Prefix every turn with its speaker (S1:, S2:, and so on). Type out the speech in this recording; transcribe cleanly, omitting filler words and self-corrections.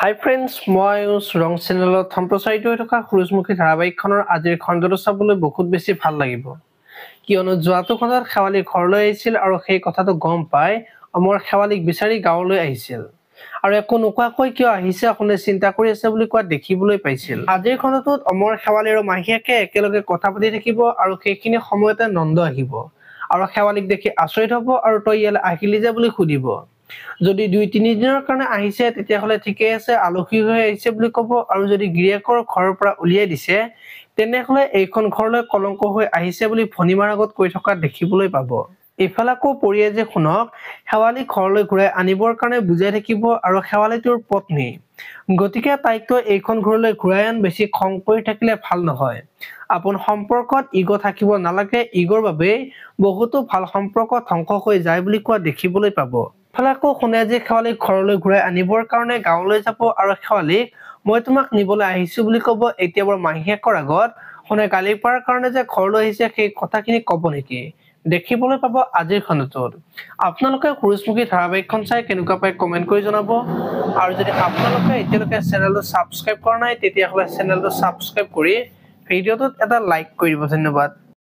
S1: হাই friends, মই ৰং চেনেলত সম্প্ৰচাৰিত হৈ থকা সূৰুযমুখী ধাৰাবাহিকখনৰ আজিৰ খণ্ডটো চাবলৈ বহুত বেছি ভাল লাগিব, কিয়নো যোৱাটো খণ্ডত শেৱালি ঘৰলৈ আহিছিল আৰু সেই কথাটো গম পাই অমৰ শেৱালিক বিচাৰি গাঁৱলৈ আহিছিল আৰু একো নোকোৱাকৈ কিয় আহিছে অসমে চিন্তা কৰি আছে বুলি কোৱা দেখিবলৈ পাইছিল। আজিৰ খণ্ডটোত অমৰ, শেৱালি আৰু মাহীয়েকে একেলগে কথা পাতি থাকিব আৰু সেইখিনি সময়তে নন্দ আহিব আৰু শেৱালিক দেখি আচৰিত হ'ব আৰু তই ইয়ালৈ আহিলি যে বুলি সুধিব। যদি 2-3 দিনৰ কাৰণে আহিছে তেতিয়াহ'লে ঠিকেই আছে, আলহী হৈ আহিছে বুলি ক'ব, আৰু যদি গিৰিয়েকৰ ঘৰৰ পৰা উলিয়াই দিছে তেনেহ'লে এইখন ঘৰলৈ কলংক হৈ আহিছে বুলি ভনীমাৰ আগত কৈ থকা দেখিবলৈ পাব। ইফালে আকৌ পৰিয়ে যে শুনক শেৱালি ঘৰলৈ ঘূৰাই আনিবৰ কাৰণে বুজাই থাকিব আৰু শেৱালিটোৰ পত্নী, গতিকে তাইকতো এইখন ঘৰলৈ ঘূৰাই আন বেছি খং কৰি থাকিলে ভাল নহয়। আপোন সম্পৰ্কত ইগ' থাকিব নালাগে, ইগ'ৰ বাবেই বহুতো ভাল সম্পৰ্ক ধ্বংস হৈ যায় বুলি কোৱা দেখিবলৈ পাব। ইফালে আকৌ শুনে যে শেৱালিক ঘৰলৈ ঘূৰাই আনিবৰ কাৰণে গাঁৱলৈ যাব আৰু শেৱালিক মই তোমাক নিবলৈ আহিছো বুলি ক'ব। এতিয়া বৰ মাহীয়েকৰ আগত শুনে গালি পাৰাৰ কাৰণে যে ঘৰলৈ আহিছে সেই কথাখিনি ক'ব নেকি, দেখিবলৈ পাব আজিৰ খণ্ডটোত। আপোনালোকে সূৰুযমুখী ধাৰাবাহিকখন চাই কেনেকুৱা পায় কমেণ্ট কৰি জনাব, আৰু যদি আপোনালোকে এতিয়ালৈকে চেনেলটো ছাবস্ক্ৰাইব কৰা নাই তেতিয়াহ'লে চেনেলটো ছাবস্ক্ৰাইব কৰি ভিডিঅ'টোত এটা লাইক কৰি দিব। ধন্যবাদ।